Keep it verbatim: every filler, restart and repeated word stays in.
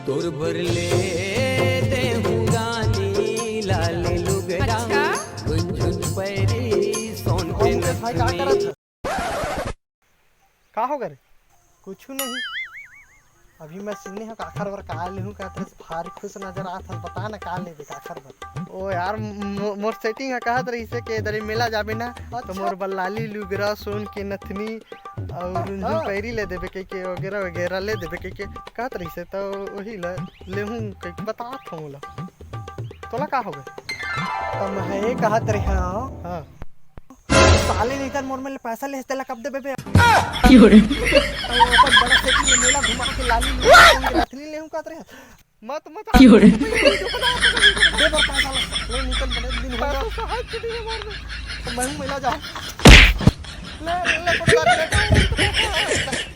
तोर बर ले देहूं रानी लाली लुगरा, अच्छा? झुनझुन पैरी सोन के नथनी। का हो गे रे? कुछु नहीं। अभी मैं सुने हंव काखर बर का लेहूं, का तेरे से भारी खुश नजर आत हस, बता ना का लेबे काखर बर। ओ यार, मो-, मोर setting ह कहत रहिसे के दरी मेला जाबे ना, तो अच्छा। मोर बर लाली लुगरा, सोन के नथनी अउ रुंझुन हाँ। पैरी ले देबे कहिके, वगैरह वगैरह ले देबे कहिके कहत रहिसे, तो वही ल लेहूं कहिके बतात हंव ओला। तोला का हो गे? त मैं ये कहत रहे हंव, हाँ। साले नइतन मोर मेर ले पैसा लेहे तेला कब देबे बे? क्यों रे? अउ अपन बड़ा setting में मेला घुमा के लाली लुगरा, सोन के नथनी लेहूं कहत रहे। मत, मत। क्यों रे? दे बर पैसा ला। ले निकल, बड़े दिन हो गया। पैसा हाथ के दिए मार दे। तो मैं हूँ मेला जाऊँ। ले, ले, ले, पकड़ा, पकड़ा।